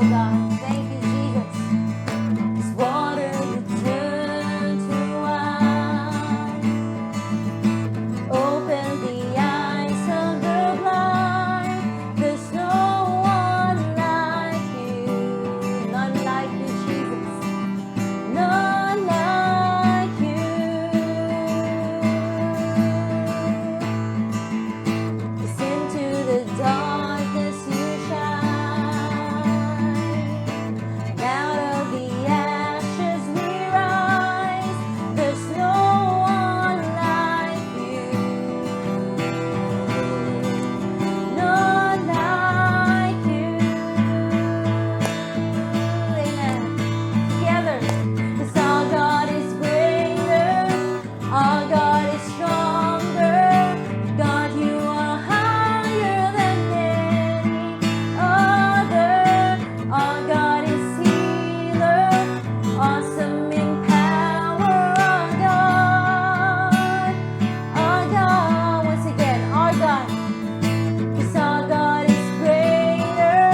O God. Thank you, Jesus. 'Cause water you turn to wine. Open the eyes of the blind. There's no one like you. None like you, Jesus. None like you. 'Cause into the darkness you shine. And out of the ashes we rise. There's no one like you. None like you. Amen. Together. 'Cause our God is greater. Our God is stronger. God, you are higher than any other. Our God is healer, awesome in power. Our God, our God. Once again, our God. 'Cause our God is greater,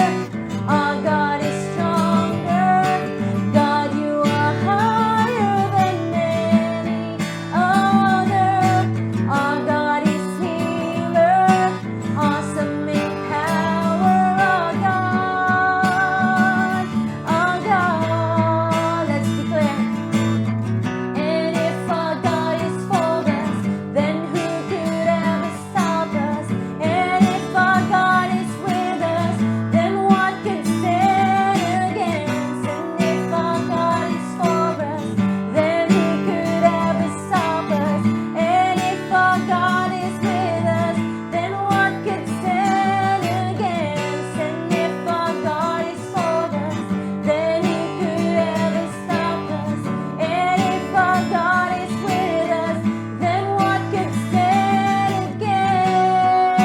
our God is stronger. God, you are higher than any other. Our God is healer, awesome in power. Our God, our God. Let's declare. And if our God is for us, then who could ever stop us? And if our God is with us, then what could stand against? And if our God is for us, then who could ever stop us? And if our God is with us, then what could stand against? And if our God is for us, then who could ever stop us? And if our God is with us, then what could stand against?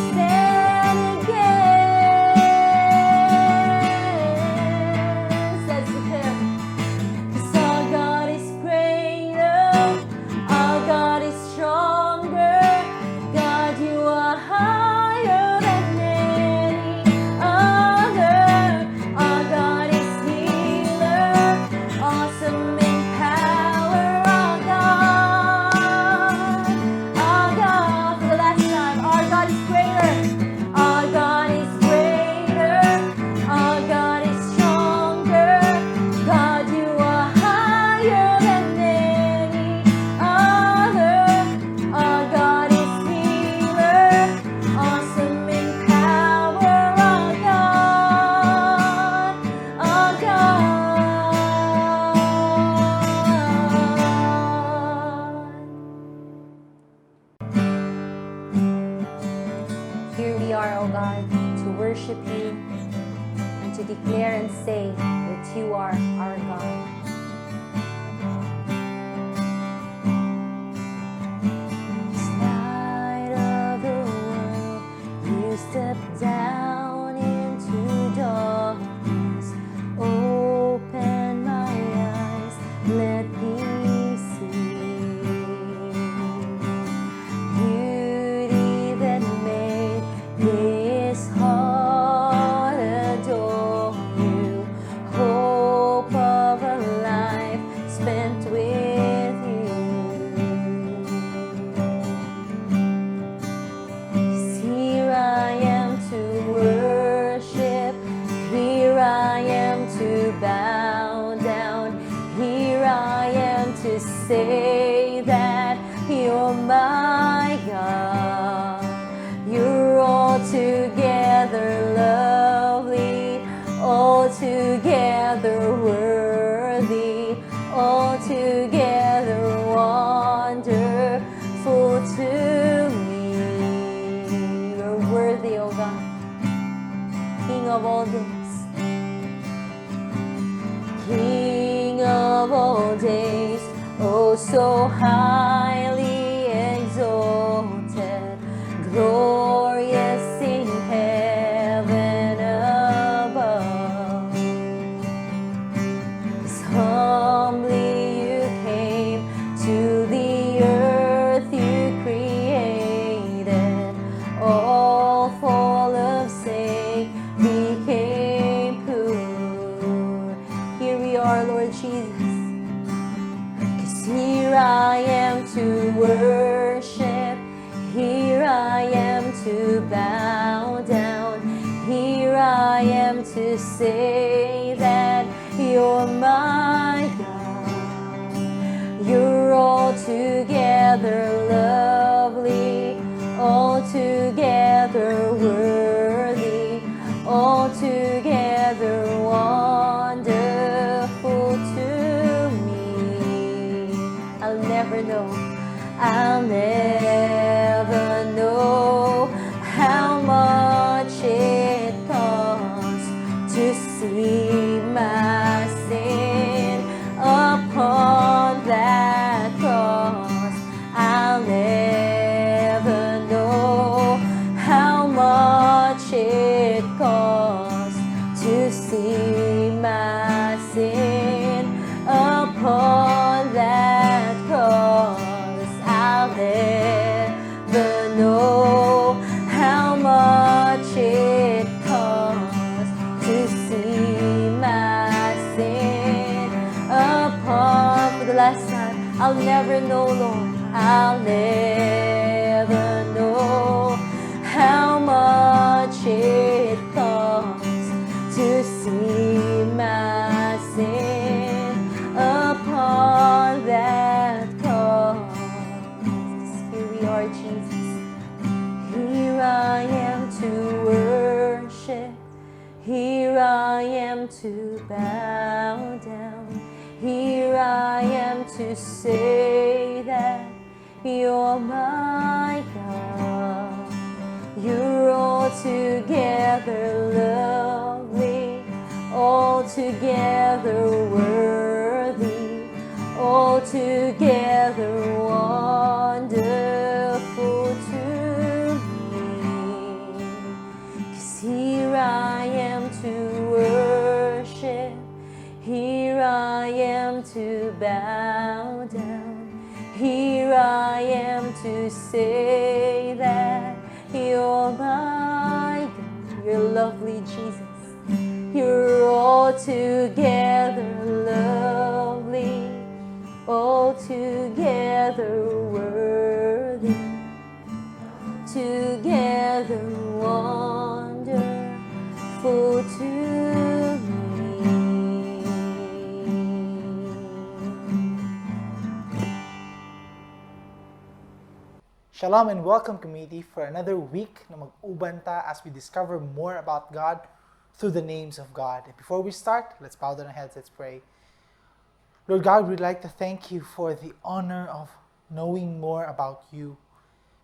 Stand against. Let's declare. 'Cause our God is greater, our God is stronger. God, you are higher than any other. Our God is healer, awesome in power. Our God, our God, for the last time, our God is greater. Our God is greater. Our God is stronger. God, you are higher than any other. Our God is healer, awesome in power. Our God, our God. Here we are, O God, to worship you and to declare and say that you are our God. Light of the world, you step down into darkness. Open my eyes, let me see beauty that made this heart adore you. Hope of a life spent with you. 'Cause here I am to worship, here I am to bow down, here I am to say that you're my God. You're altogether lovely, altogether worthy, altogether wonderful to me. You're worthy, O God, King of all days. King of all days, oh so highly exalted, glorious in heaven above. As humbly you came to the earth you created, all for to bow down. Here I am to say that you're my God. You're altogether lovely, altogether worthy, altogether wonderful to me. I'll never know, I'll never know how much it costs to see my sin upon that cross. I'll never know how much it costs to see my sin upon that cross. I'll never know how much it costs to see my sin upon, for the last time, I'll never know, Lord. I'll never know how much it costs to see my sin upon that cross. Here we are, Jesus. Here I am to worship. Here I am to bow down. Here I am to say that you're my God. You're altogether lovely, altogether worthy, altogether wonderful to me. 'Cause here I am to worship, here I am to bow down, here I am to say that you're my God. You're lovely, Jesus. You're altogether lovely, altogether worthy, together wonderful to me. Shalom and welcome, community, for another week na mag-uban ta as we discover more about God through the names of God. And before we start, let's bow down our heads, let's pray. Lord God, we'd like to thank you for the honor of knowing more about you.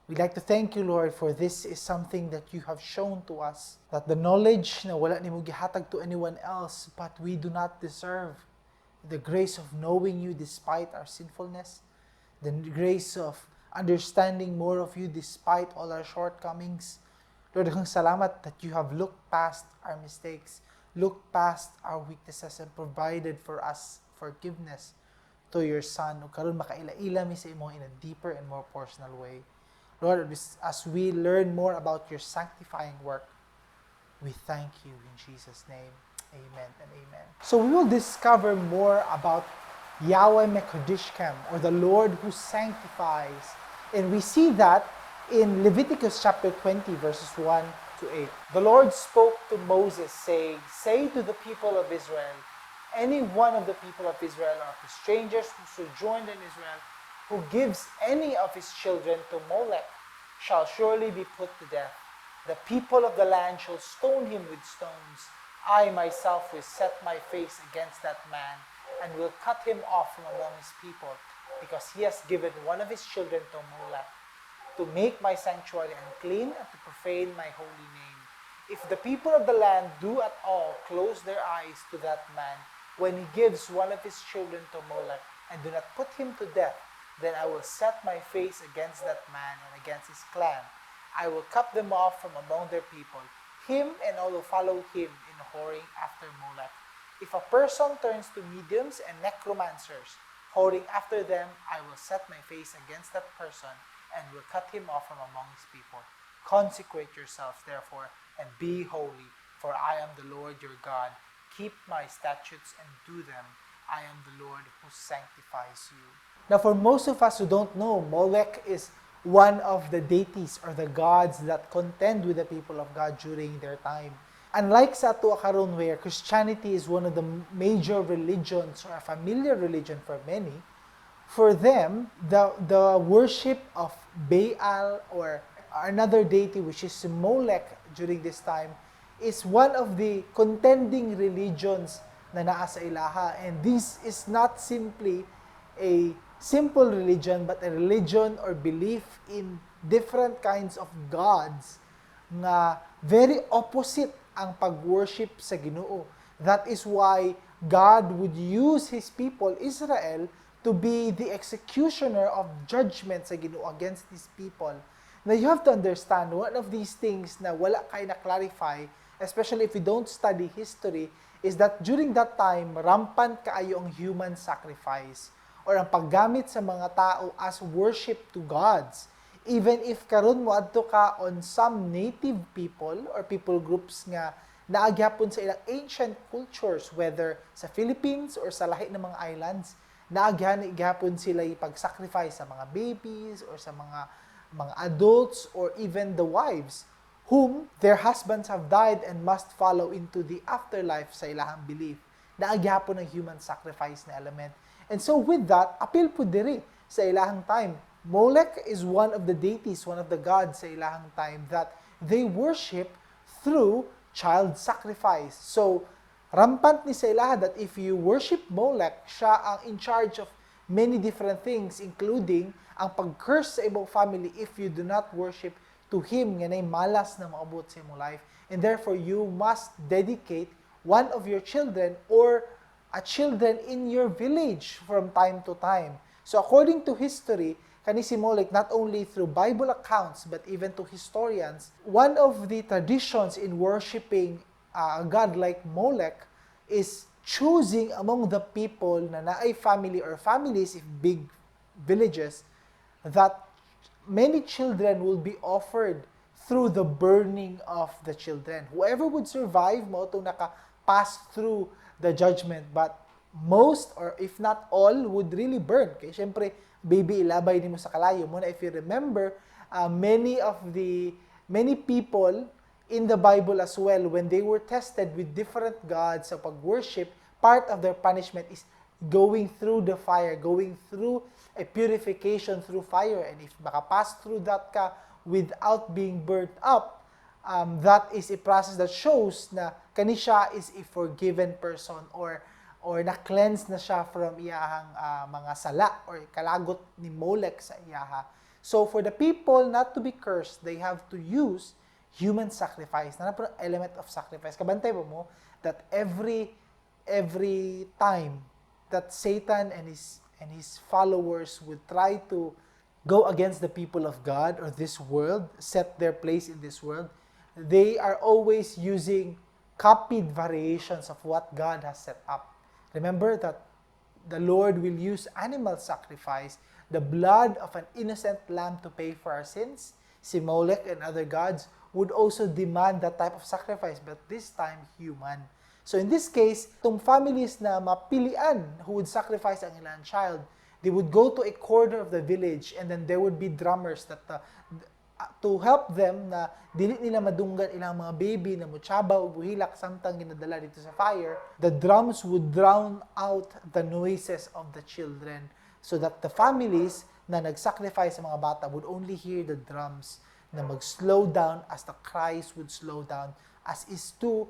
We'd like to thank you, Lord, for this is something that you have shown to us, that the knowledge na wala nimo gihatag to anyone else, but we do not deserve the grace of knowing you despite our sinfulness, the grace of understanding more of you despite all our shortcomings. Lord, daghang salamat that you have looked past our mistakes, looked past our weaknesses, and provided for us forgiveness to your Son. Ug karon makaila-ila mi sa imo in a deeper and more personal way. Lord, as we learn more about your sanctifying work, we thank you in Jesus' name. Amen and amen. So we will discover more about Yahweh Mekadishkem, or the Lord who sanctifies. And we see that in Leviticus chapter 20, verses 1 to 8. The Lord spoke to Moses, saying, "Say to the people of Israel, any one of the people of Israel or of the strangers who sojourned in Israel, who gives any of his children to Molech, shall surely be put to death. The people of the land shall stone him with stones. I myself will set my face against that man and will cut him off from among his people, because he has given one of his children to Molech, to make my sanctuary unclean and to profane my holy name. If the people of the land do at all close their eyes to that man when he gives one of his children to Molech, and do not put him to death, then I will set my face against that man and against his clan. I will cut them off from among their people, him and all who follow him in whoring after Molech. If a person turns to mediums and necromancers, whoring after them, I will set my face against that person and will cut him off from among his people. Consecrate yourselves, therefore, and be holy, for I am the Lord your God. Keep my statutes and do them. I am the Lord who sanctifies you." Now, for most of us who don't know, Molech is one of the deities or the gods that contend with the people of God during their time. Unlike sa ato karon, where Christianity is one of the major religions or a familiar religion for many, for them, the worship of Baal or another deity, which is Molech during this time, is one of the contending religions na naa sa ilaha. And this is not simply a simple religion, but a religion or belief in different kinds of gods nga very opposite ang pag-worship sa Ginoo. That is why God would use His people, Israel, to be the executioner of judgment sa Ginoo against these people. Now, you have to understand, one of these things na wala kay na-clarify, especially if you don't study history, is that during that time, rampant kaayo ang human sacrifice or ang paggamit sa mga tao as worship to gods. Even if karon mo adto ka on some native people or people groups nga naa gyapon sa ilang ancient cultures, whether sa Philippines or sa lahi ng mga islands, naa gyapon sila ipag-sacrifice sa mga babies or sa mga adults or even the wives whom their husbands have died and must follow into the afterlife sa ilahang belief. Naa gyapon ang human sacrifice na element. And so with that, apil po diri sa ilahang time. Molech is one of the deities, one of the gods sa ilahang time that they worship through child sacrifice. So, rampant ni sa ilaha that if you worship Molech, siya ang in charge of many different things, including ang pag-curse sa imong family if you do not worship to him, nga nay malas na maabot sa imong life. And therefore, you must dedicate one of your children or a children in your village from time to time. So according to history, kani si Molech, not only through Bible accounts but even to historians, one of the traditions in worshiping a god like Molech is choosing among the people na naay family or families, if big villages, that many children will be offered through the burning of the children. Whoever would survive, mao tong naka-pass through the judgment. But most or if not all would really burn. Kay syempre, baby, ilabay nimo sa kalayo. Mao na if you remember, many of the many people in the Bible as well, when they were tested with different gods sa pag-worship, part of their punishment is going through the fire, going through a purification through fire. And if makapass through that ka without being burnt up, that is a process that shows na kani siya is a forgiven person or na-cleanse na siya from iyahang mga sala or kalagot ni Molech sa iyaha. So for the people not to be cursed, they have to use human sacrifice. Naa po element of sacrifice. Kabantay ba mo that every time that Satan and his followers would try to go against the people of God or this world, set their place in this world, they are always using copied variations of what God has set up. Remember that the Lord will use animal sacrifice, the blood of an innocent lamb, to pay for our sins. Si Molech and other gods would also demand that type of sacrifice, but this time human. So in this case, tong families na mapilian who would sacrifice ang ilang child, they would go to a corner of the village and then there would be drummers that to help them na dili nila madunggan ilang mga baby na mutsaba o buhilak samtang ginadala dito sa fire. The drums would drown out the noises of the children so that the families na nag-sacrifice sa mga bata would only hear the drums na mag-slow down as the cries would slow down, as is to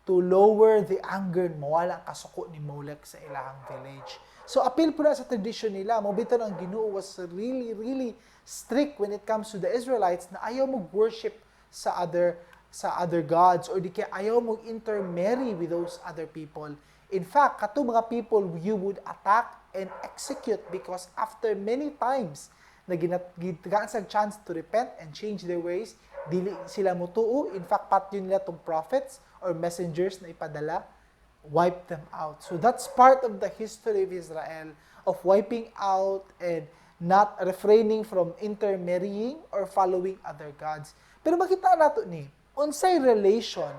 lower the anger, mawala ang kasuko ni Molech sa ilahang village. So apil po na sa tradition nila, mao bitaw ang Ginoo was really really strict when it comes to the Israelites na ayaw mag-worship sa other gods or di kaya ayaw mo intermarry with those other people. In fact, kato mga people you would attack and execute because after many times na gitagaan sa chance to repent and change their ways, dili sila mutuo. In fact, patyon nila tong prophets or messengers na ipadala, wipe them out. So that's part of the history of Israel, of wiping out and not refraining from intermarrying or following other gods. Pero makita nato ni, unsay relation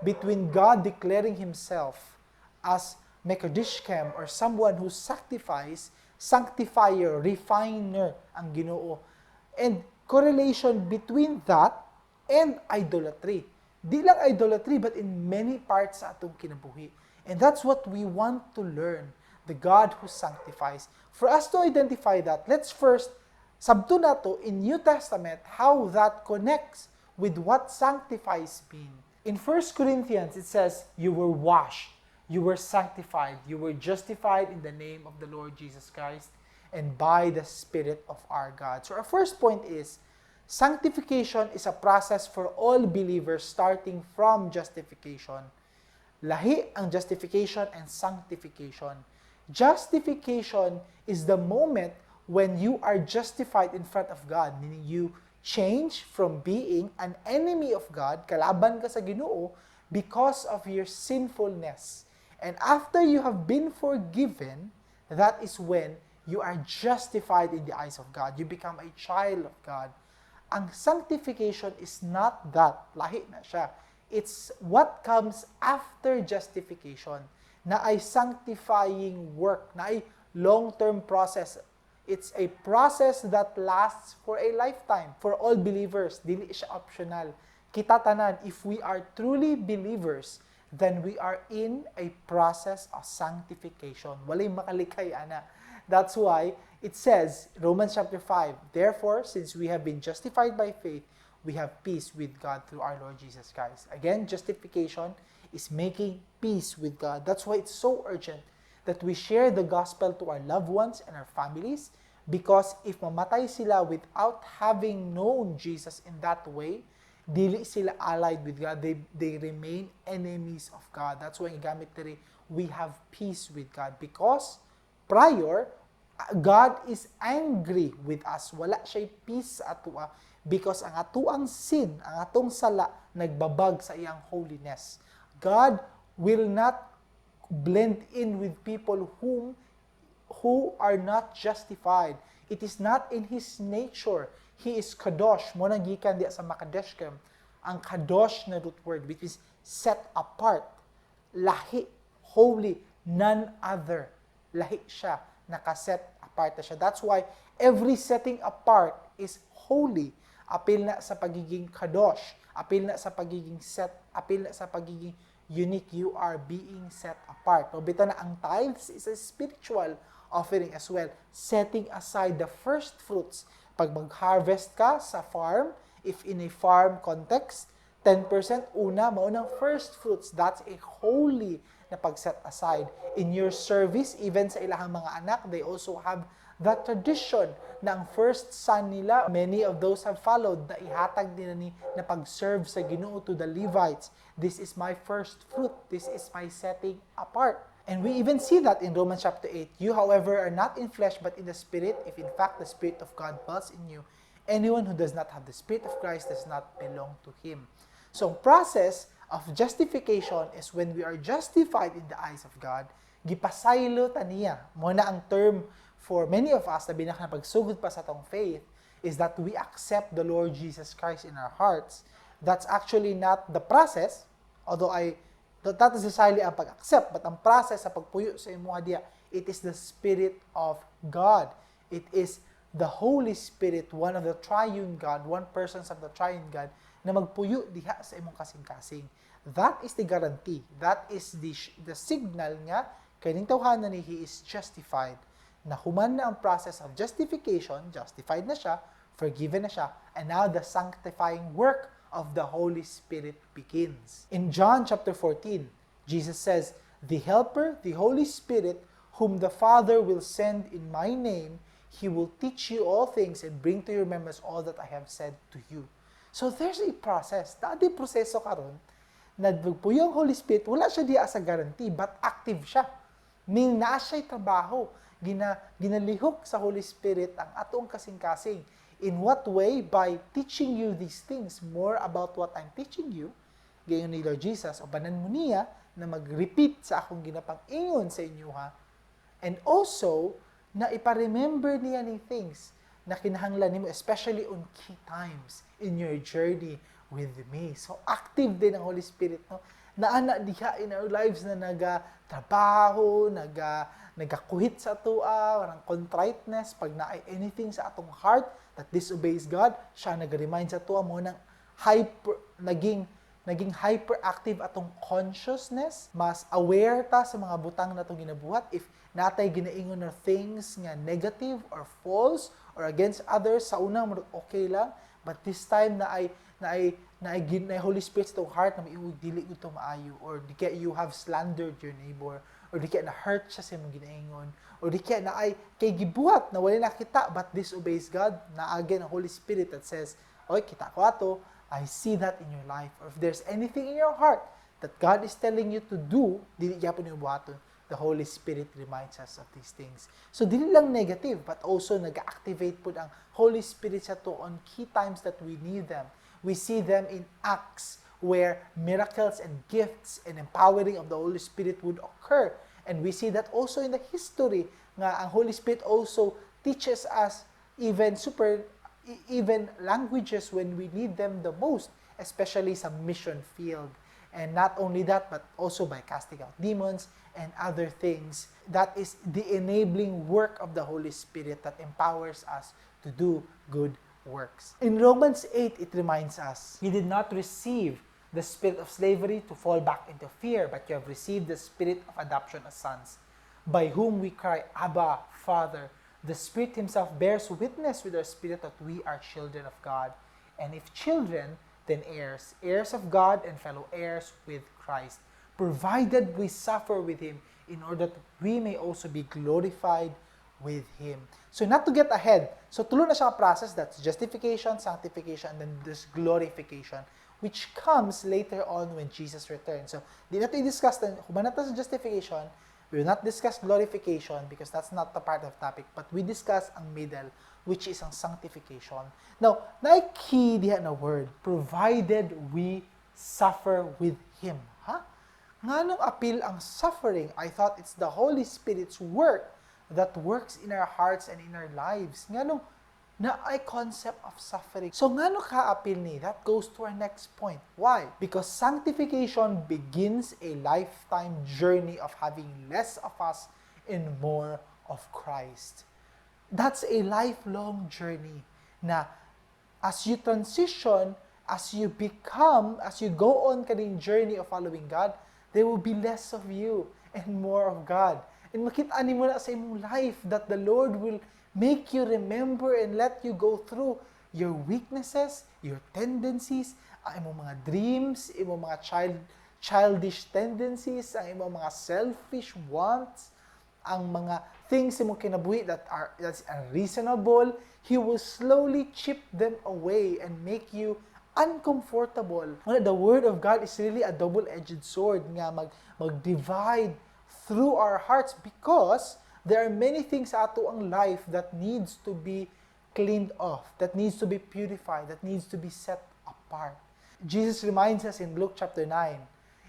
between God declaring himself as Mekadishkem or someone who sanctifies, sanctifier, refiner ang Ginoo? And correlation between that and idolatry. Di lang idolatry, but in many parts sa atong kinabuhi. And that's what we want to learn, the God who sanctifies. For us to identify that, let's first sabto nato in New Testament how that connects with what sanctifies mean. In 1 Corinthians, it says, "You were washed, you were sanctified, you were justified in the name of the Lord Jesus Christ and by the Spirit of our God." So our first point is, sanctification is a process for all believers starting from justification. Lahi ang justification and sanctification. Justification is the moment when you are justified in front of God, meaning you change from being an enemy of God, kalaban ka sa Ginoo, because of your sinfulness. And after you have been forgiven, that is when you are justified in the eyes of God. You become a child of God. Ang sanctification is not that. Lahi na siya. It's what comes after justification naay sanctifying work, naay long-term process. It's a process that lasts for a lifetime. For all believers, dili siya optional. Kita tanan, if we are truly believers, then we are in a process of sanctification. Walay makalikay ana. That's why it says, Romans chapter 5, "Therefore, since we have been justified by faith, we have peace with God through our Lord Jesus Christ." Again, justification is making peace with God. That's why it's so urgent that we share the gospel to our loved ones and our families, because if mamatay sila without having known Jesus in that way, dili sila allied with God. They remain enemies of God. That's why gigamit diri, we have peace with God, because prior, God is angry with us. Wala siya peace sa atoa because ang atoang sin, ang atong sala, nagbabag sa iyang holiness. God will not blend in with people who are not justified. It is not in His nature. He is kadosh. Mao nang gikan diya sa Makadeshkem. Ang kadosh na root word, which is set apart. Lahi, holy, none other. Lahi siya. Nakaset apart na siya. That's why every setting apart is holy. Apil na sa pagiging kadosh. Apil na sa pagiging set. Apil na sa pagiging unique. You are being set apart. No, bitaw na ang tithes is a spiritual offering as well. Setting aside the first fruits. Pag mag-harvest ka sa farm, if in a farm context, 10% una, mao nang first fruits. That's a holy na pag-set aside. In your service, even sa ilahang mga anak, they also have that tradition na ang first son nila, many of those have followed, na ihatag nila ni na pag-serve sa Ginoo, to the Levites. "This is my first fruit. This is my setting apart." And we even see that in Romans chapter 8. "You, however, are not in flesh but in the Spirit, if in fact the Spirit of God dwells in you. Anyone who does not have the Spirit of Christ does not belong to Him." So, ang process of justification is when we are justified in the eyes of God, gipasaylo ta niya. Mao na ang term for many of us, labi na pagsugod pa sa atong faith, is that we accept the Lord Jesus Christ in our hearts. That's actually not the process, although I not necessarily ang pag-accept, but ang process sa pagpuyo sa imuha diya, it is the Spirit of God. It is the Holy Spirit, one of the triune God, one persons of the triune God, na magpuyo diha sa imong kasing-kasing. That is the guarantee. That is the signal nga kining tawhana ni, he is justified. Nahuman na ang process of justification, justified na siya, forgiven na siya, and now the sanctifying work of the Holy Spirit begins. In John chapter 14, Jesus says, "The Helper, the Holy Spirit, whom the Father will send in my name, He will teach you all things and bring to your remembrance all that I have said to you." So there's a process. Naa proseso karon nagpuyo ang Holy Spirit, wala siya diya sa guarantee, but active siya. Meaning naa siya'y trabaho. Ginalihok sa Holy Spirit ang atong kasing-kasing. In what way? "By teaching you these things, more about what I'm teaching you," gayon ni Lord Jesus, ubanan mo niya na mag-repeat sa akong ginapang-ingon sa inyo ha. And also, na ipa-remember niya ni things na kinahanglan nimo, especially on key times in your journey with me. So active din ang Holy Spirit, no? Naana diha in our lives na naga trabaho, nagakuhit sa atoa, warang contriteness pag naay anything sa atong heart that disobeys God. Siya ang nag-remind sa atoa mao nang hyper, naging hyperactive atong consciousness, mas aware ta sa mga butang na atong ginabuhat. If naa tay ginaingon na things nga negative or false or against others, sa una murag okay lang, but this time naay Holy Spirit sa atong heart na moingon, "Dili gud to maayo," or di kaya you have slandered your neighbor, or di kaya na hurt siya sa imong ginaingon, or di kaya naay kay gibuhat na wala nakita but disobeys God. Naa again ang Holy Spirit that says, "Oy, kita ko ato. I see that in your life." Or if there's anything in your heart that God is telling you to do, dili gyapon nimo buhaton, the Holy Spirit reminds us of these things. So dili lang negative, but also nag-activate pud ang Holy Spirit sa atoa on key times that we need them. We see them in Acts, where miracles and gifts and empowering of the Holy Spirit would occur. And we see that also in the history nga ang Holy Spirit also teaches us even languages when we need them the most, especially sa mission field. And not only that, but also by casting out demons and other things. That is the enabling work of the Holy Spirit that empowers us to do good works. In Romans 8, it reminds us, "You did not receive the spirit of slavery to fall back into fear, but you have received the spirit of adoption as sons, by whom we cry, 'Abba, Father.' The Spirit Himself bears witness with our spirit that we are children of God. And if children, then heirs, heirs of God and fellow heirs with Christ, provided we suffer with Him in order that we may also be glorified with Him." So not to get ahead, so tulo na siya ka process: that's justification, sanctification, and then this glorification, which comes later on when Jesus returns. So, di nato i-discuss, then, human na ta sa justification, we will not discuss glorification because that's not the part of topic, but we discuss ang middle, which is ang sanctification. Now, naay key diha na word, "provided we suffer with Him." Ha? Nganong apil ang suffering? I thought it's the Holy Spirit's work that works in our hearts and in our lives. Nganong naay concept of suffering? So ngano ka-apil ni? That goes to our next point. Why? Because sanctification begins a lifetime journey of having less of us and more of Christ. That's a lifelong journey na as you transition, as you become, as you go on kaning journey of following God, there will be less of you and more of God. And makita nimo na sa imong life that the Lord will make you remember and let you go through your weaknesses, your tendencies, ang imong mga dreams, imong mga childish tendencies, ang imong mga selfish wants, ang mga things sa imong kinabuhi that's unreasonable. He will slowly chip them away and make you uncomfortable. Wala, the word of God is really a double-edged sword nga mag-divide through our hearts because there are many things sa atoang life that needs to be cleaned off, that needs to be purified, that needs to be set apart. Jesus reminds us in Luke chapter 9,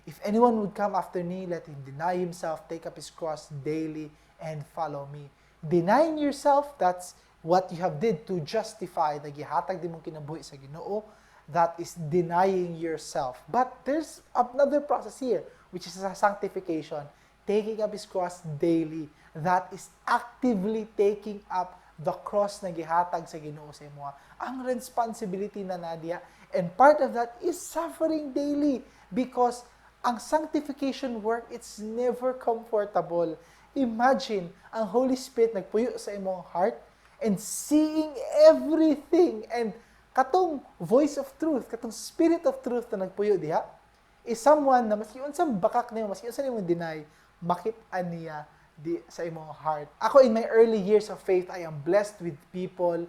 "If anyone would come after me, let him deny himself, take up his cross daily, and follow me." Denying yourself, that's what you have did to justify na gihatag nimo kinabuhi sa Ginoo. That is denying yourself. But there's another process here, which is a sanctification. Taking up his cross daily. That is actively taking up the cross na gihatag sa Ginoo sa imo. Ang responsibility na naa diha. And part of that is suffering daily because ang sanctification work, it's never comfortable. Imagine, ang Holy Spirit nagpuyo sa imong heart and seeing everything, and katong voice of truth, katong spirit of truth na nagpuyo diha is someone na maski unsang bakak nimo, maski unsa nimo deny, makit-an niya di sa imong heart. Ako, in my early years of faith, I am blessed with people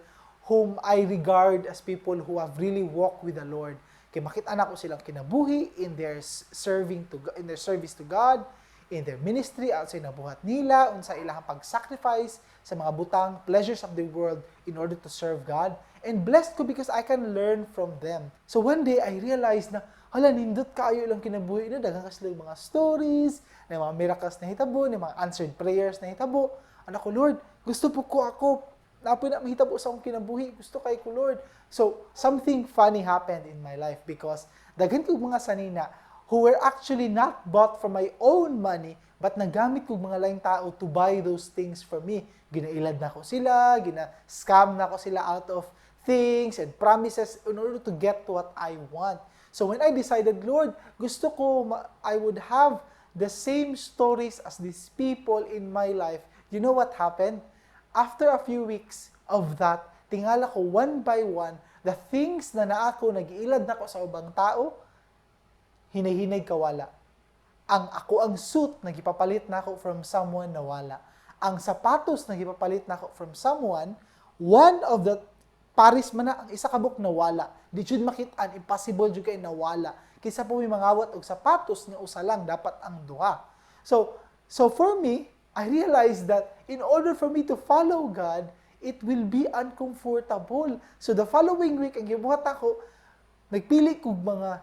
whom I regard as people who have really walked with the Lord. Kay makita nako silang kinabuhi in their service to God, in their ministry, outside nabuhat nila, unsa ilang pag-sacrifice sa mga butang, pleasures of the world in order to serve God. And blessed ko because I can learn from them. So one day I realized na, hala, nindot kaayo ilang kinabuhi na, daghan ka sila mga stories, na mga miracles na hitabo, na mga answered prayers na hitabo. Ana ko, "Lord, gusto pud ko ako, naa poy na mahitabo sa akong kinabuhi. Gusto kaayo ko, Lord." So, something funny happened in my life because daghan kog mga sanina who were actually not bought from my own money, but nagamit kog mga laing tao to buy those things for me. Ginailad nako sila, gina-scam nako sila out of things and promises in order to get to what I want. So when I decided, "Lord, gusto ko, I would have the same stories as these people in my life," you know what happened? After a few weeks of that, tingala ko one by one, the things na naa ko, nag-iilad nako sa ubang tao, hinay-hinay kawala. Ang akoang suit na gipapalit nako from someone, nawala. Ang sapatos na gipapalit nako from someone, one of the pares man na, ang isa ka buok nawala. Di jud makit-an, impossible jud kay nawala. Kinsa pa may mangawat og sapatos nga usa lang, dapat ang duha? So for me, I realized that in order for me to follow God, it will be uncomfortable. So the following week, ang gibuhat ako, nagpili kog mga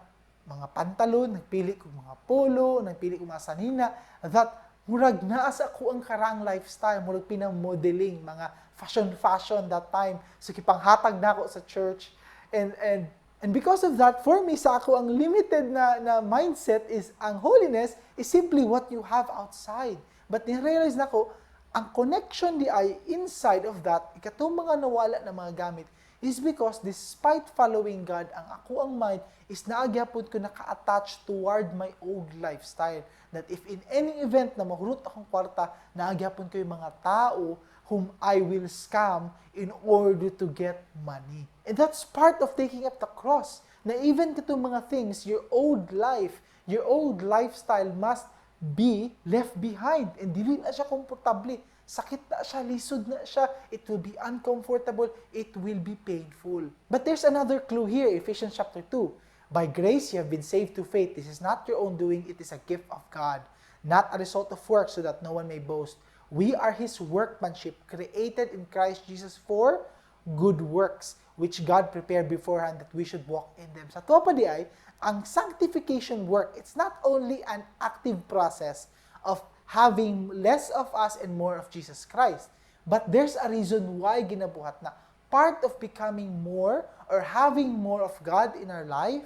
pantalon, nagpili kog mga polo, nagpili kog mga sanina that murag naa sa akoang karaang lifestyle, murag pinang-modeling, mga fashion fashion that time. So gipanghatag nako sa church. And because of that, for me, sa akoang limited na mindset is ang holiness is simply what you have outside. But ni-realize nako, ang connection diay inside of that, katong mga nawala na mga gamit, is because despite following God, ang akoang mind is naa gyapon ko naka-attach toward my old lifestyle. That if in any event na mahurot akong kwarta, naa gyapon ko yung mga tao whom I will scam in order to get money. And that's part of taking up the cross. Na even katong mga things, your old life, your old lifestyle must be left behind. And dili na siya komportable. Sakit na siya, lisod na siya. It will be uncomfortable. It will be painful. But there's another clue here, Ephesians chapter 2. "By grace you have been saved through faith. This is not your own doing, it is a gift of God, not a result of works, so that no one may boast. We are His workmanship, created in Christ Jesus for good works, which God prepared beforehand that we should walk in them." Sa ato pa diay, ang sanctification work, it's not only an active process of having less of us and more of Jesus Christ, but there's a reason why ginabuhat na. Part of becoming more or having more of God in our life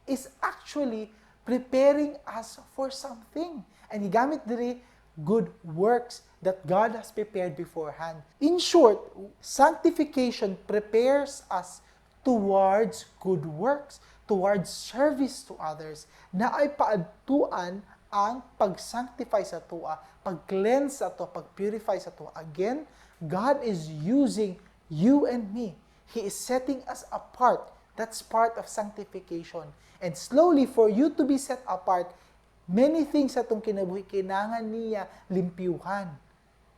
is actually preparing us for something. And gigamit diri, good works that God has prepared beforehand. In short, sanctification prepares us towards good works, towards service to others, naay paadtuan ang pag-sanctify sa atoa, pag-cleanse sa atoa, pag-purify sa atoa. Again, God is using you and me. He is setting us apart. That's part of sanctification. And slowly, for you to be set apart, many things sa atong kinabuhi, kinahanglan niya limpyuhan.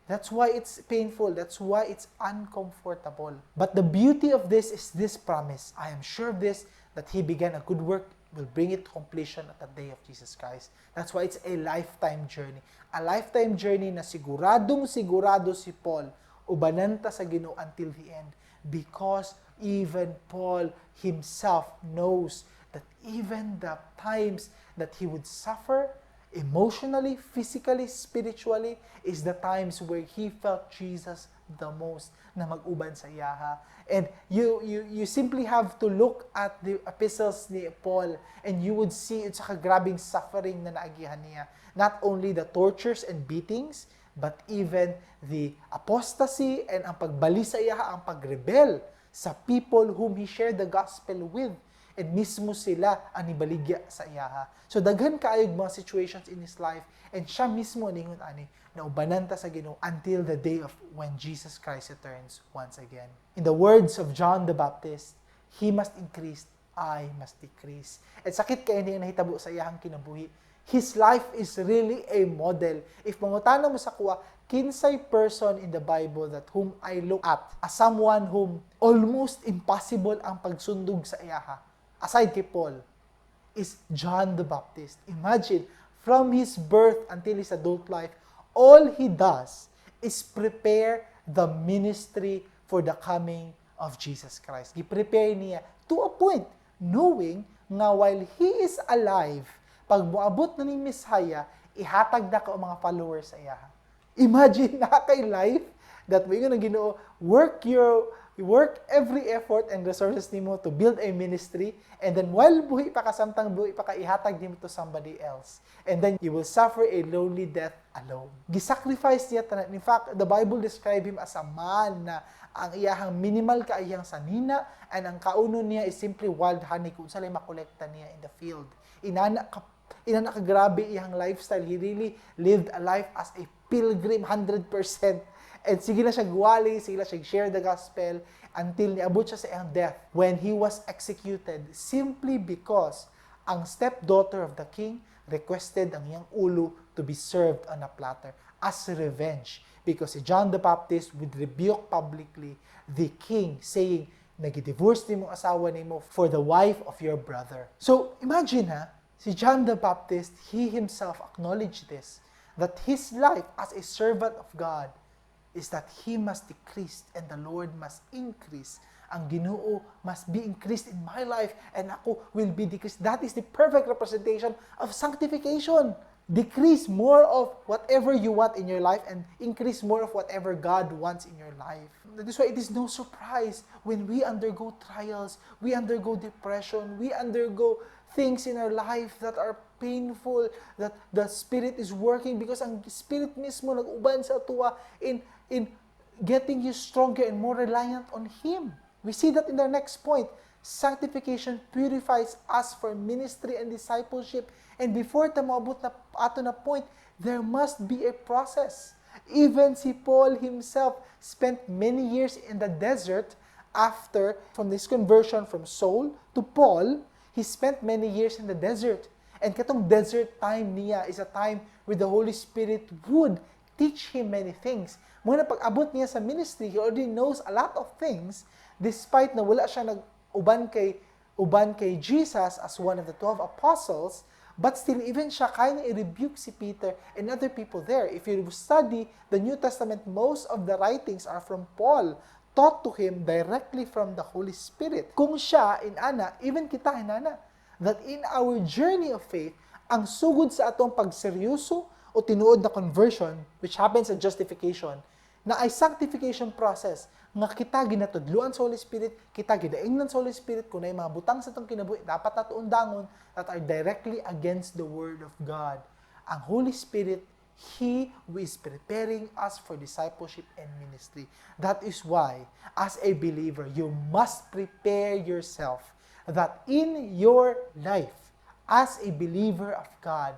That's why it's painful. That's why it's uncomfortable. But the beauty of this is this promise. "I am sure of this, that he began a good work will bring it to completion at the day of Jesus Christ." That's why it's a lifetime journey. A lifetime journey na siguradong sigurado si Paul, ubanan ta sa Ginoo until the end. Because even Paul himself knows that even the times that he would suffer emotionally, physically, spiritually, is the times where he felt Jesus the most na mag-uban sa iyaha. And you simply have to look at the epistles ni Paul and you would see it's a grabing suffering na naagihan niya. Not only the tortures and beatings, but even the apostasy and ang pagbali sa iyaha, ang pagrebel sa people whom he shared the gospel with. And mismo sila ang nibaligya sa iyaha. So daghan kaayog mga situations in his life and siya mismo ningon ani na ubanan ta sa Ginoo until the day of when Jesus Christ returns once again. In the words of John the Baptist, "He must increase, I must decrease." And sakit kaayo ni nahitabo sa iyahang kinabuhi. His life is really a model. If mangutana mo sa akoa, kinsay person in the Bible that whom I look at as someone whom almost impossible ang pagsundog sa iyaha, aside kay Paul, is John the Baptist. Imagine, from his birth until his adult life, all he does is prepare the ministry for the coming of Jesus Christ. Gi-prepare niya to a point, knowing nga while he is alive, pag moabot na ning Messiah, ihatag nako ang mga followers sa iyaha. Imagine na kay life that mo ang Ginoo, work every effort and resources nimo to build a ministry, and then while buhi pa ka, samtang buhi pa ka, ihatag nimo to somebody else, and then you will suffer a lonely death alone. Gisacrifice niya tanan. In fact, the Bible describe him as a man na Ang iyahang minimal kaayang sanina and ang kaunon niya is simply wild honey kung unsa lay makolekta niya in the field. Inana ka grabe iyang lifestyle. He really lived a life as a pilgrim 100%. And sige na siya gwali, sige na siya share the gospel until niabot siya sa iyang death when he was executed simply because ang stepdaughter of the king requested ang iyang ulo to be served on a platter as revenge because si John the Baptist would rebuke publicly the king, saying, "Nag-divorce nimo asawa nimo for the wife of your brother." So imagine ha, si John the Baptist, he himself acknowledged this, that his life as a servant of God is that he must decrease and the Lord must increase. Ang Ginoo must be increased in my life and ako will be decreased. That is the perfect representation of sanctification. Decrease more of whatever you want in your life and increase more of whatever God wants in your life. That is why it is no surprise when we undergo trials, we undergo depression, we undergo things in our life that are painful, that the Spirit is working because ang Spirit mismo nag-uban sa atoa in getting you stronger and more reliant on Him. We see that in the next point. Sanctification purifies us for ministry and discipleship. And before ta moabot na ato na point, there must be a process. Even si Paul himself spent many years in the desert after from this conversion from Saul to Paul, he spent many years in the desert. And katong desert time niya is a time where the Holy Spirit would teach him many things. Mao na pag-abot niya sa ministry, he already knows a lot of things despite na wala siya nag-uban kay Jesus as one of the 12 apostles, but still, even siya, kaya niya i-rebuke si Peter and other people there. If you study the New Testament, most of the writings are from Paul, taught to him directly from the Holy Spirit. Kung siya, inana, even kita, inana, that in our journey of faith, ang sugod sa atong pagseryoso o tinuod na conversion, which happens at justification, na ay sanctification process nga kita ginatudluan sa Holy Spirit, kita ginaingnan sa Holy Spirit kung naay mga butang sa atong kinabuhi dapat nato undangon that are directly against the Word of God. Ang Holy Spirit, He who is preparing us for discipleship and ministry. That is why, as a believer, you must prepare yourself that in your life, as a believer of God,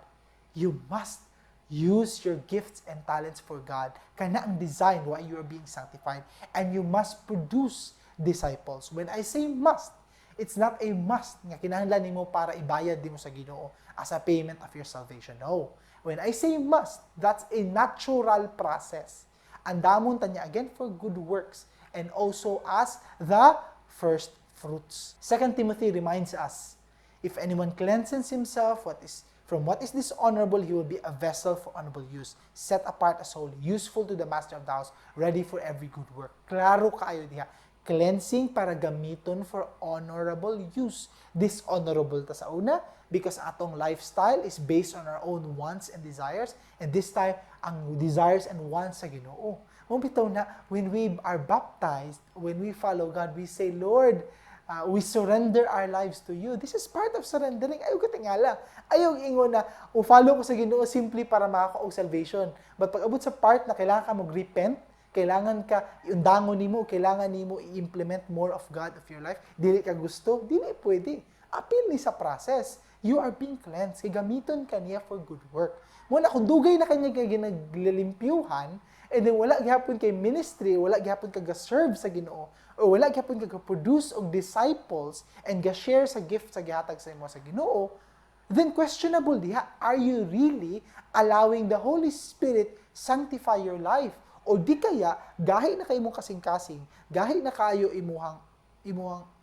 you must use your gifts and talents for God. Kana ang design why you are being sanctified. And you must produce disciples. When I say must, it's not a must nga kinahanglan nimo para ibayad nimo sa Ginoo as a payment of your salvation. No. When I say must, that's a natural process. Andamon ta niya again for good works and also as the first fruits. 2 Timothy reminds us, if anyone cleanses himself what is from what is dishonorable, he will be a vessel for honorable use, set apart as holy, useful to the master of the house, ready for every good work. Klaro kaayo diha. Cleansing para gamiton for honorable use. Dishonorable ta sa una because atong lifestyle is based on our own wants and desires, and this time ang desires and wants sa Ginoo. Mao bitaw na when we are baptized, when we follow God, we say, "Lord, we surrender our lives to you." This is part of surrendering. Ayaw katingala. Ayaw ingon na, "O follow ko sa Ginoo simply para makakuha og salvation." But pag abot sa part na kailangan ka mag-repent, kailangan ka iundangon nimo, kailangan nimo i-implement more of God of your life, dili ka gusto, dili pwede. Apil ni sa process. You are being cleansed. Kay gamiton ka niya for good work. Mao na kung dugay na kanya kay ginaglimpyuhan, and then wala gihapon kay ministry, wala gihapon ka ga-serve sa Ginoo, or wala gihapon ka ga-produce og disciples and ga-share sa gift sa gihatag sa imo sa Ginoo, then questionable diha, are you really allowing the Holy Spirit sanctify your life? O di kaya, gahi na kay imong kasing-kasing, gahi na kayo imuhang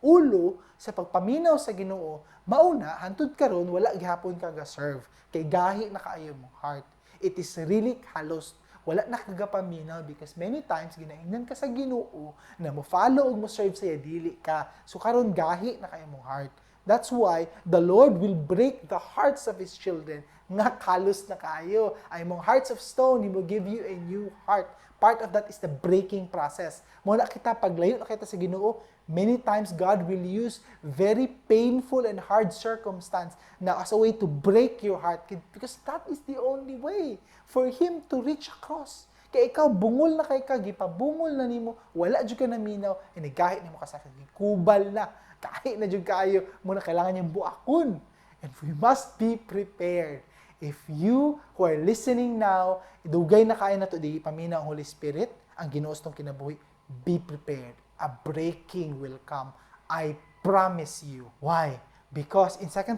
ulo sa pagpaminaw sa Ginoo, mao na hantud karon wala gihapon ka ga-serve kay gahi na kaayo imong heart. It is really callous. Wala na kagapaminaw because many times ginaingnan ka sa Ginoo na mo follow ug mo serve sa iya, dili ka. So karon gahi na kaayo imong heart. That's why the Lord will break the hearts of His children nga callous na kayo. Ay mong hearts of stone, He will give you a new heart. Part of that is the breaking process. Mao na kita, paglayo na kita sa Ginoo, many times God will use very painful and hard circumstance na as a way to break your heart because that is the only way for Him to reach across. Kay ikaw bungol na kay ka, gipabungol na nimo, wala jud ka naminaw, inigahi nimo kasakit, gikubal na, gahi na jud kaayo, mao na kailangan niyang buakon. And we must be prepared. If you who are listening now, dugay na kaayo nato di paminaw ang Holy Spirit, ang Ginoo sa atong kinabuhi, be prepared. A breaking will come. I promise you. Why? Because in 2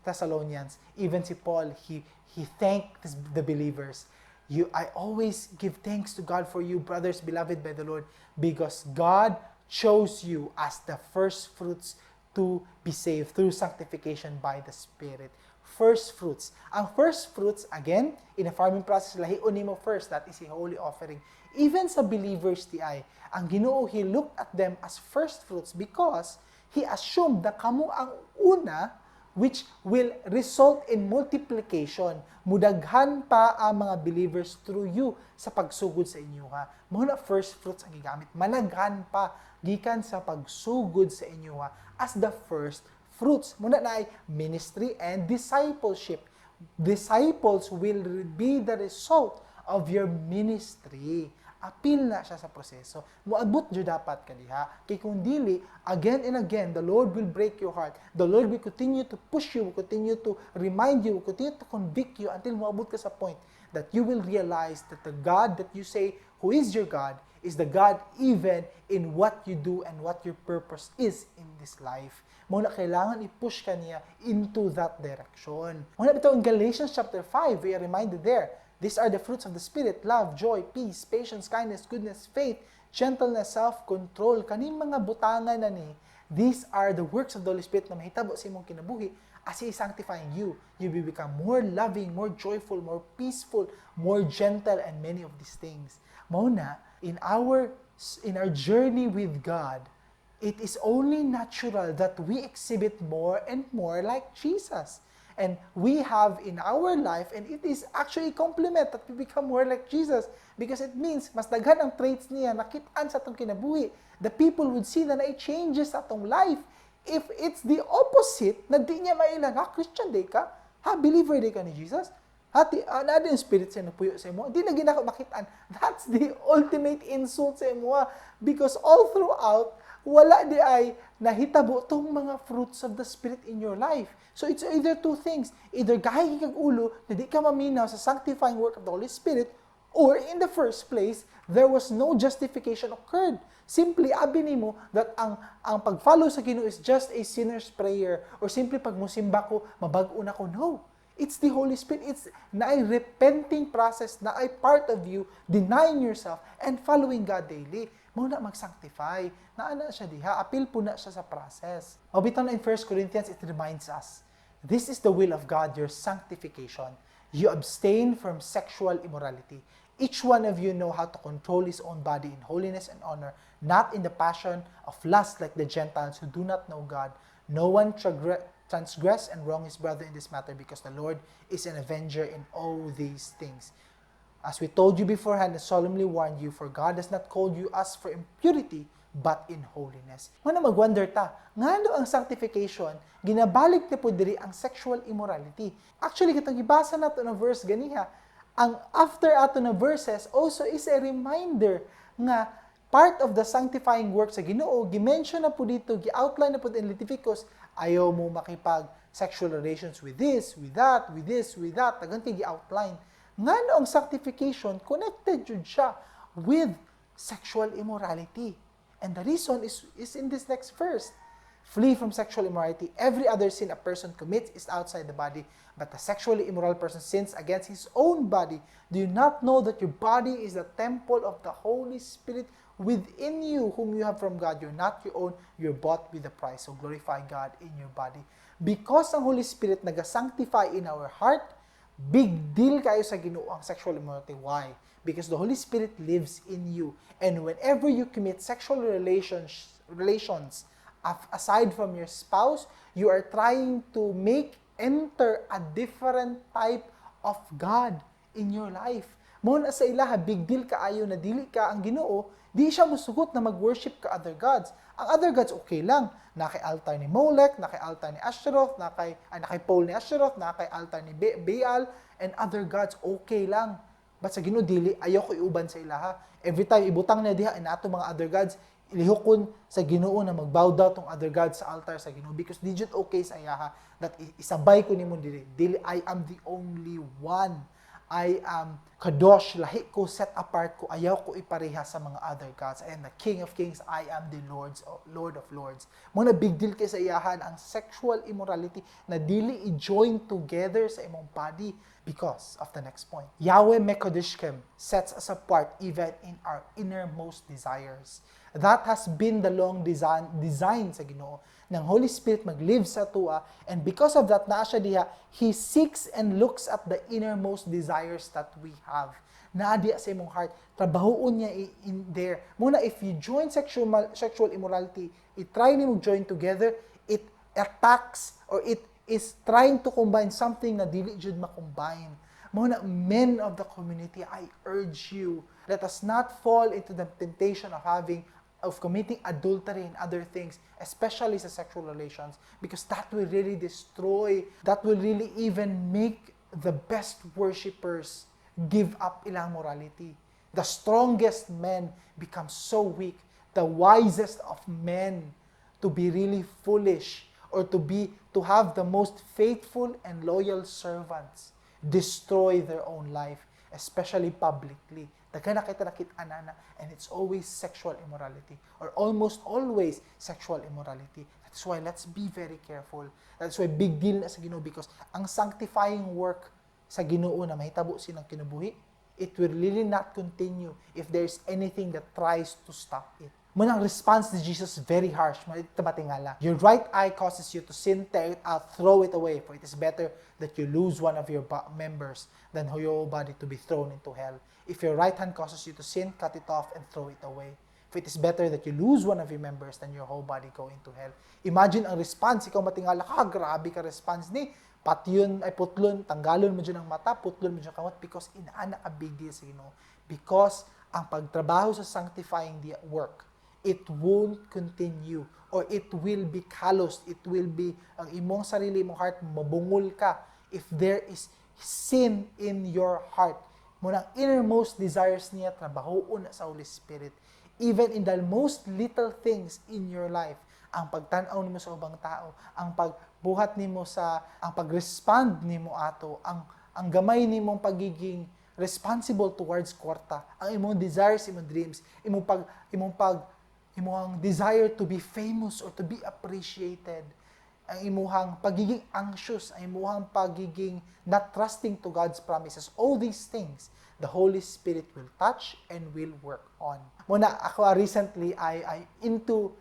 Thessalonians, even si Paul, he thanked the believers. "I always give thanks to God for you, brothers, beloved by the Lord, because God chose you as the first fruits to be saved through sanctification by the Spirit." First fruits. Ang first fruits, again, in a farming process, lahion nimo first, that is a holy offering. Even sa believers diay, ang Ginoo, He looked at them as first fruits because He assumed na kamo ang una, which will result in multiplication. Mudaghan pa ang mga believers through you sa pagsugod sa inyo ha. Mao na first fruits ang gigamit. Managhan pa gikan sa pagsugod sa inyo ha as the first fruits. Mao na naay ministry and discipleship. Disciples will be the result of your ministry. Apil na siya sa proseso. Moabot jud dapat ka diha. Kay kung dili, again and again, the Lord will break your heart. The Lord will continue to push you, will continue to remind you, will continue to convict you until moabot ka sa point that you will realize that the God that you say who is your God is the God even in what you do and what your purpose is in this life. Mao na kailangan i-push ka niya into that direction. Mao na bitaw in Galatians chapter 5, we are reminded there, these are the fruits of the Spirit: love, joy, peace, patience, kindness, goodness, faith, gentleness, self-control. Kaning mga butangan na ni, these are the works of the Holy Spirit na mahitabo sa imong kinabuhi as He is sanctifying you. You will become more loving, more joyful, more peaceful, more gentle, and many of these things. Mao na, in our journey with God, it is only natural that we exhibit more and more like Jesus. And we have in our life, and it is actually a compliment that we become more like Jesus because it means mas daghan ang traits niya nakitaan sa atong kinabuhi. The people would see na naay changes sa atong life. If it's the opposite, na di niya mailan, "Ha, Christian diay ka? Ha, believer diay ka ni Jesus? Ha, naa diay Spirit sa napuyo sa imo?" Di na gyud nako makitaan. That's the ultimate insult sa imo ha. Because all throughout, wala diay nahitabo tong mga fruits of the Spirit in your life. So it's either two things. Either gahi kag ulo na di ka maminaw sa sanctifying work of the Holy Spirit, or in the first place, there was no justification occurred. Simply, abi nimo that ang pag-follow sa Ginoo is just a sinner's prayer or simply pag musimba ko, mabag-o na ko. No. It's the Holy Spirit. It's naay repenting process, naay part of you denying yourself and following God daily. Mao na mag-sanctify. Naa na siya diha. Apil po na siya sa process. O bitaw na in 1 Corinthians, it reminds us, "This is the will of God, your sanctification. You abstain from sexual immorality. Each one of you know how to control his own body in holiness and honor, not in the passion of lust like the Gentiles who do not know God. No one transgress and wrong his brother in this matter, because the Lord is an avenger in all these things. As we told you beforehand and solemnly warned you, for God does not call you us for impurity, but in holiness." Mao na mag-wonder ta, ngano ang sanctification, ginabalik na po diri ang sexual immorality? Actually, katong gibasa nato na verse ganiha, ang after ato na verses also is a reminder nga part of the sanctifying work sa Ginoo, gi-mention na po dito, gi-outline na po in Leviticus, ayaw mo makipag sexual relations with this, with that, with this, with that, daghan kay gi-outline. Ngano ang sanctification connected jud siya with sexual immorality? And the reason is in this next verse. "Flee from sexual immorality. Every other sin a person commits is outside the body, but the sexually immoral person sins against his own body. Do you not know that your body is the temple of the Holy Spirit within you, whom you have from God? You're not your own, you're bought with a price. So glorify God in your body." Because ang Holy Spirit nag-sanctify in our heart, big deal kaayo sa Ginoo ang sexual immorality. Why? Because the Holy Spirit lives in you. And whenever you commit sexual relations aside from your spouse, you are trying to make enter a different type of God in your life. Mao na sa ilaha, big deal kaayo na dili ka ang Ginoo, di siya musugot na mag-worship ka other gods. Ang other gods, okay lang. Naa kay altar ni Molech, naa kay altar ni Asheroth, naa kay pole ni Asheroth, naa kay altar ni Baal, and other gods, okay lang. But sa Ginoo dili, ayaw ko iuban sa ilaha. Every time ibutang niya diha inato mga other gods, ilihokon sa Ginoo na mag-bow down tong other gods sa altar sa Ginoo because di jud okay sa iyaha that isabay ko nimo dili. Dili, I am the only one. I am kadosh, lahi ko, set apart ko, ayaw ko ipareha sa mga other gods. I am the King of Kings, I am the Lord of Lords. Mao na big deal kay sa iyahan ang sexual immorality na dili i-join together sa imong body because of the next point. Yahweh Mekodishkem sets us apart even in our innermost desires. That has been the long design sa Ginoo ng Holy Spirit mag-live sa atoa, and because of that, naa siya diha. He seeks and looks at the innermost desires that we have. Naa diha sa imong heart, trabahoon niya in there. Mao na if you join sexual immorality, i-try nimo join together, it attacks or it is trying to combine something na dili jud ma-combine. Mao na, men of the community, I urge you, let us not fall into the temptation of committing adultery and other things, especially sa sexual relations, because that will really destroy, that will really even make the best worshipers give up ilang morality. The strongest men become so weak. The wisest of men to be really foolish or to have the most faithful and loyal servants destroy their own life, especially publicly. Daghan na kita nakit-an ana, and it's always sexual immorality or almost always sexual immorality. That's why let's be very careful. That's why big deal na sa Ginoo because ang sanctifying work sa Ginoo na mahitabo silang kinabuhi, it will really not continue if there's anything that tries to stop it. Mao nang response ni Jesus, very harsh. Mao matingala. "Your right eye causes you to sin, tear it out, throw it away. For it is better that you lose one of your members than your whole body to be thrown into hell. If your right hand causes you to sin, cut it off and throw it away. For it is better that you lose one of your members than your whole body go into hell." Imagine ang response, ikaw matingala ka, grabe ka response ni, patyon ay putlon, tanggalon mo dyan ang mata, putlon mo dyan kamot because inaana a big deal sa Ginoo. Because ang pagtrabaho sa sanctifying the work, it won't continue or it will be calloused. It will be, ang imong sarili, imong heart, mabungol ka if there is sin in your heart. Mao nang innermost desires niya, trabahoon na sa Holy Spirit. Even in the most little things in your life, ang pagtan-aw nimo sa ubang tao, ang pagbuhat nimo sa, ang pag-respond nimo ato, ang gamay nimong pagiging responsible towards kwarta, ang imong desires, imong dreams, imong desire to be famous or to be appreciated, ang imuhang pagiging anxious, ang imuhang pagiging not trusting to God's promises, all these things, the Holy Spirit will touch and will work on. Mao na ako recently, I into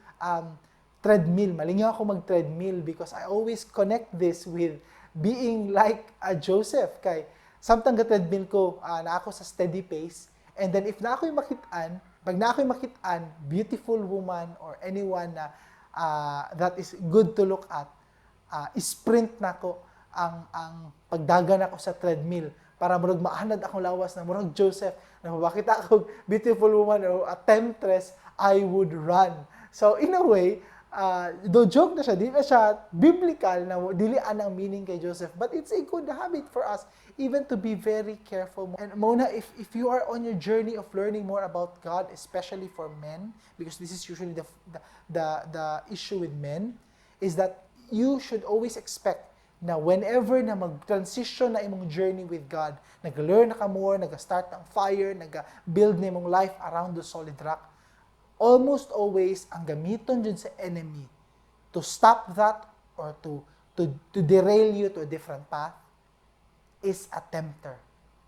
treadmill. Malingaw ako mag-treadmill because I always connect this with being like a Joseph. Kay, samtang ga-treadmill ko, na ako sa steady pace, and then if na ako'y makitaan, pag na ako'y makitaan, beautiful woman or anyone na that is good to look at, sprint nako ang pagdagan ako sa treadmill para murag maanad akong lawas na murag Joseph na makita ako beautiful woman or a temptress, I would run. So in a way, though joke na siya, di na siya biblical na dili anang meaning kay Joseph, but it's a good habit for us even to be very careful. And mao na, if you are on your journey of learning more about God, especially for men, because this is usually the issue with men, is that you should always expect na whenever na mag-transition na imong journey with God, nag-learn na ka more, nag-start ng fire, nag-build na imong life around the solid rock, almost always ang gamiton dyan sa enemy to stop that or to derail you to a different path is a tempter.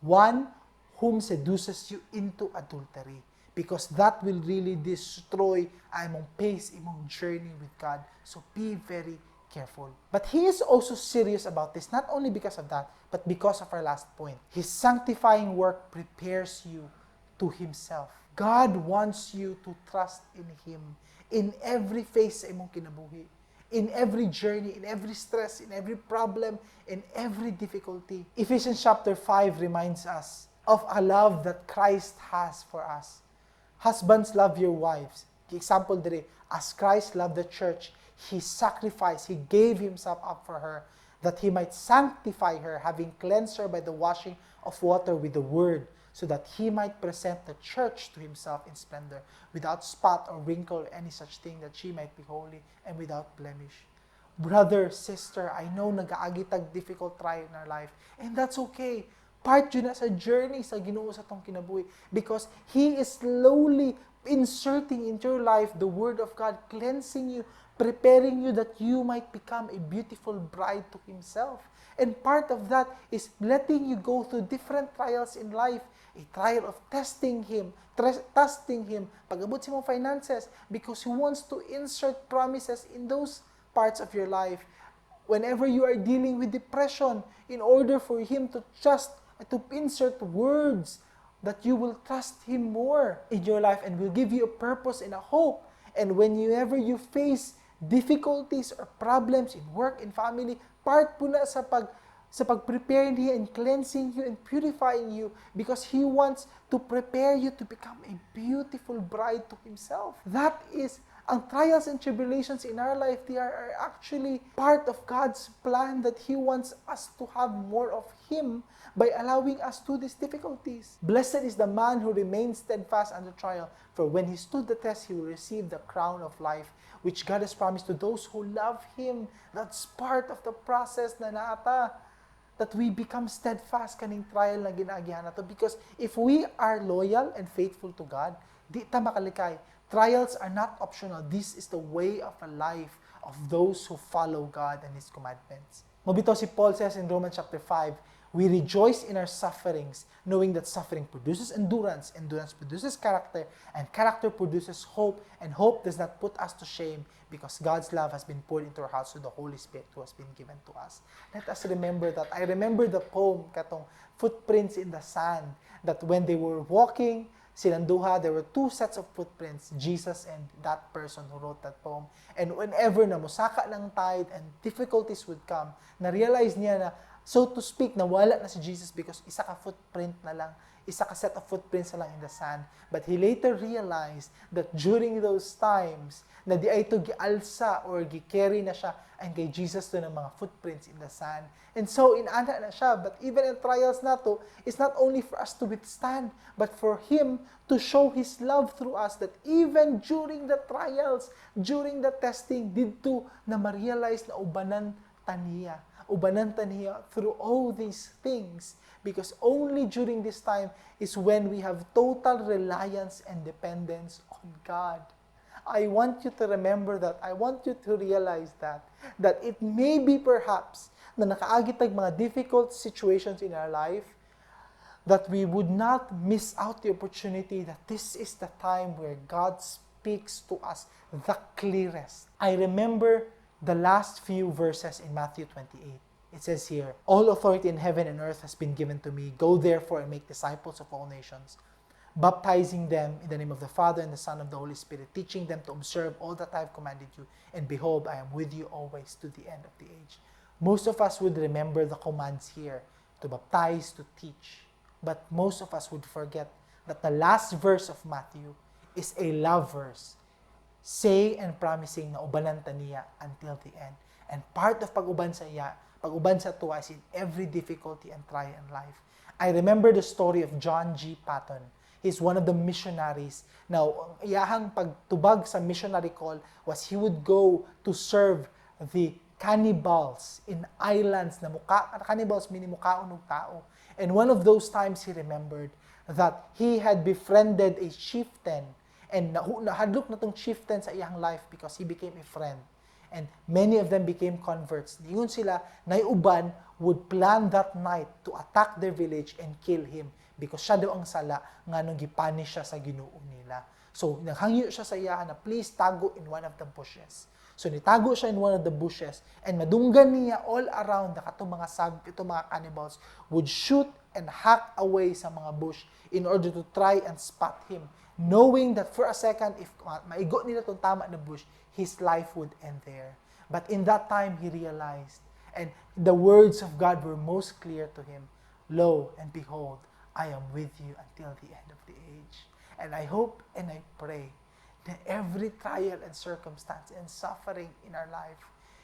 One whom seduces you into adultery. Because that will really destroy ang imong pace, imong journey with God. So be very careful. But he is also serious about this, not only because of that, but because of our last point. His sanctifying work prepares you to himself. God wants you to trust in Him in every phase sa imong kinabuhi, in every journey, in every stress, in every problem, in every difficulty. Ephesians chapter 5 reminds us of a love that Christ has for us. "Husbands, love your wives." The example dire, "as Christ loved the church, He sacrificed, He gave Himself up for her, that He might sanctify her, having cleansed her by the washing of water with the word, so that He might present the church to Himself in splendor, without spot or wrinkle or any such thing, that she might be holy and without blemish. Brother, sister, I know nagaagi tag difficult trial in our life, and that's okay. Part jud na sa journey sa Ginoo sa atong kinabuhi because He is slowly inserting into your life the Word of God, cleansing you, preparing you that you might become a beautiful bride to Himself. And part of that is letting you go through different trials in life. A trial of testing Him, trusting Him, pag-abot sa imong finances, because He wants to insert promises in those parts of your life. Whenever you are dealing with depression, in order for Him to trust, to insert words that you will trust Him more in your life and will give you a purpose and a hope. And whenever you face difficulties or problems in work and family, part pud na sa pag-prepare niya and cleansing you and purifying you because He wants to prepare you to become a beautiful bride to Himself. That is, ang trials and tribulations in our life, they are actually part of God's plan that He wants us to have more of Him by allowing us to these difficulties. "Blessed is the man who remains steadfast under trial, for when he stood the test, he will receive the crown of life, which God has promised to those who love Him." That's part of the process na naa ta that we become steadfast kaning trial na ginaagihan nato because if we are loyal and faithful to God, di ta makalikay. Trials are not optional. This is the way of a life of those who follow God and His commandments. Mao bitaw si Paul says in Romans chapter 5, "We rejoice in our sufferings, knowing that suffering produces endurance, endurance produces character, and character produces hope, and hope does not put us to shame because God's love has been poured into our hearts through the Holy Spirit who has been given to us." Let us remember that. I remember the poem, katong "Footprints in the Sand," that when they were walking, silang duha, there were two sets of footprints, Jesus and that person who wrote that poem. And whenever na musaka ng tide and difficulties would come, na-realize niya na, so to speak, nawala na si Jesus because isa ka footprint na lang, isa ka set of footprints na lang in the sand. But he later realized that during those times, na diay to gialsa or gi-carry na siya and kay Jesus to ng mga footprints in the sand. And so, inana na siya. But even in trials nato, it's not only for us to withstand, but for Him to show His love through us that even during the trials, during the testing, didto na ma-realize na ubanan ta niya. Ubanan ta niya through all these things because only during this time is when we have total reliance and dependence on God. I want you to remember that. I want you to realize that. That it may be perhaps na nakaagi tag mga difficult situations in our life, that we would not miss out the opportunity that this is the time where God speaks to us the clearest. I remember the last few verses in Matthew 28. It says here, "All authority in heaven and earth has been given to me. Go therefore and make disciples of all nations, baptizing them in the name of the Father and the Son of the Holy Spirit, teaching them to observe all that I have commanded you. And behold, I am with you always to the end of the age." Most of us would remember the commands here to baptize, to teach. But most of us would forget that the last verse of Matthew is a love verse, saying and promising na ubanan ta niya until the end. And part of pag-uban sa iya, pag-uban sa atoa is in every difficulty and trial in life. I remember the story of John G. Patton. He's one of the missionaries. Now, ang iyahang pagtubag sa missionary call was he would go to serve the cannibals in islands na muka, cannibals meaning mukaon og tao. And one of those times he remembered that he had befriended a chieftain and nahadlok na tong chieftain sa iyang life because he became a friend. And many of them became converts. Niingon sila, naay uban would plan that night to attack their village and kill him because siya daw ang sala nganong gipunish siya sa Ginoo nila. So, naghangyo siya sa iya na please tago in one of the bushes. So, nitago siya in one of the bushes and madunggan niya all around na katong mga sab itong mga cannibals would shoot and hack away sa mga bush in order to try and spot him, knowing that for a second, if maigo nila tong tama na bush, his life would end there. But in that time, he realized, and the words of God were most clear to him, "Lo and behold, I am with you until the end of the age." And I hope and I pray that every trial and circumstance and suffering in our life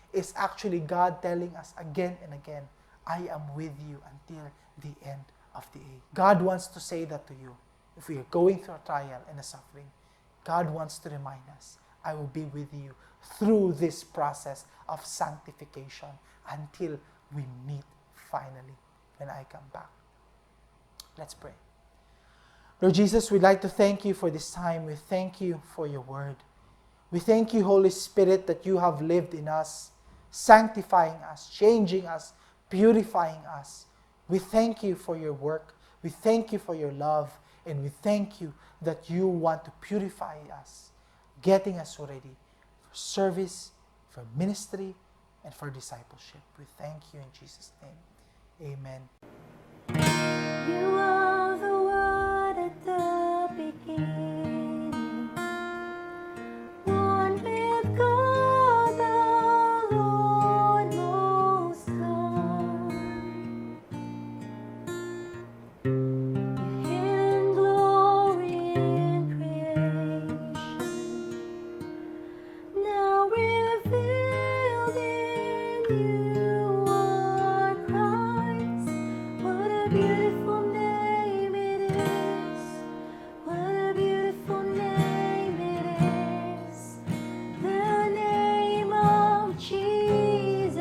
is actually God telling us again and again, "I am with you until the end of the age. God wants to say that to you. If we are going through a trial and a suffering, God wants to remind us, "I will be with you through this process of sanctification until we meet finally when I come back." Let's pray. Lord Jesus, we'd like to thank you for this time. We thank you for your word. We thank you, Holy Spirit, that you have lived in us, sanctifying us, changing us, purifying us. We thank you for your work. We thank you for your love. And we thank you that you want to purify us, getting us ready for service, for ministry, and for discipleship. We thank you in Jesus' name. Amen. You are the Word at the beginning, one with God the Lord Most High. Your hidden glory in creation, now revealed in you are Christ. What a beautiful name it is. What a beautiful name it is. The name of Jesus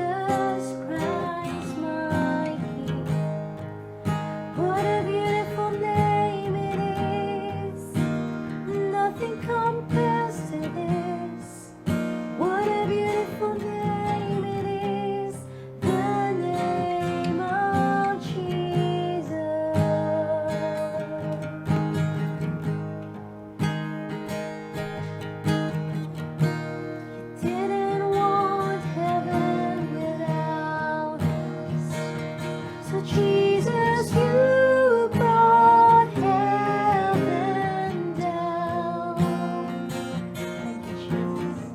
Christ, my King. What a beautiful name it is. Nothing compares to this. What a beautiful name it is. The name of Jesus. You didn't want heaven without us. So Jesus, you brought heaven down. Thank you, Jesus.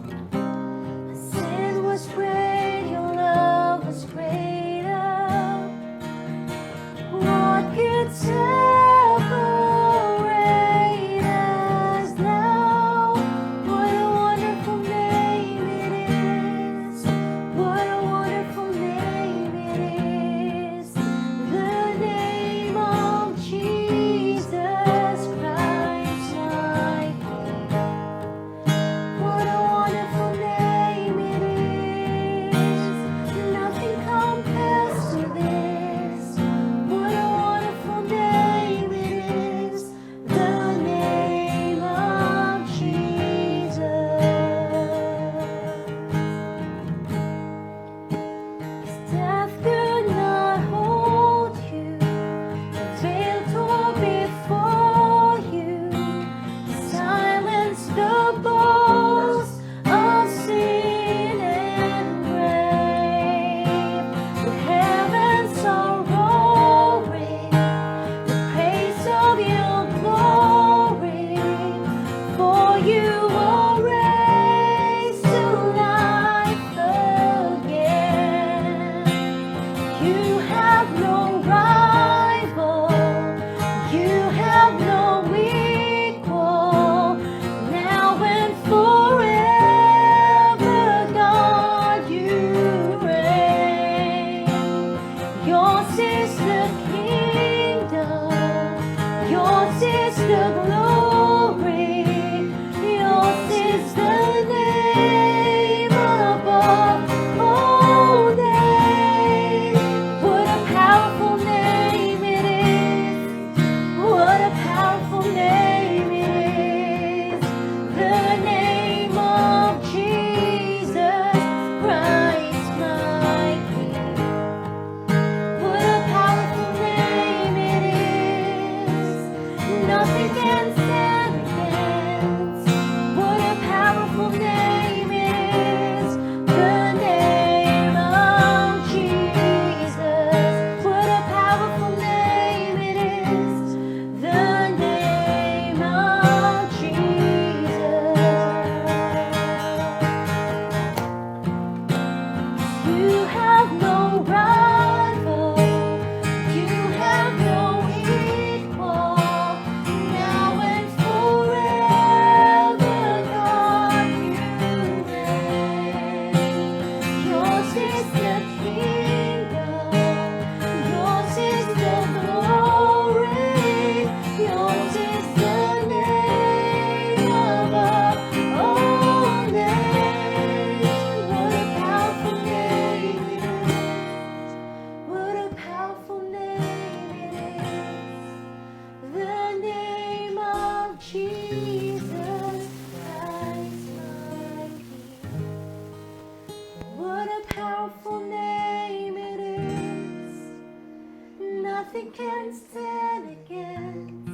My sin was great, your love was greater. What could separate us now? What a wonderful name it is. What a wonderful name it is. The name of Jesus Christ, my King. What a wonderful name it is. Nothing compares to this. What a wonderful name it is. The name of Jesus. 'Cause death could not hold you. The veil tore before you. Silence the boast of sin and grave. The heavens are roaring, the praise of your glory. For you are raised to life again. You have no rival, you have no equal. Now and forever, God, you reign. Yours is the kingdom, yours is the glory, yours is the name above all names. Nothing can stand against.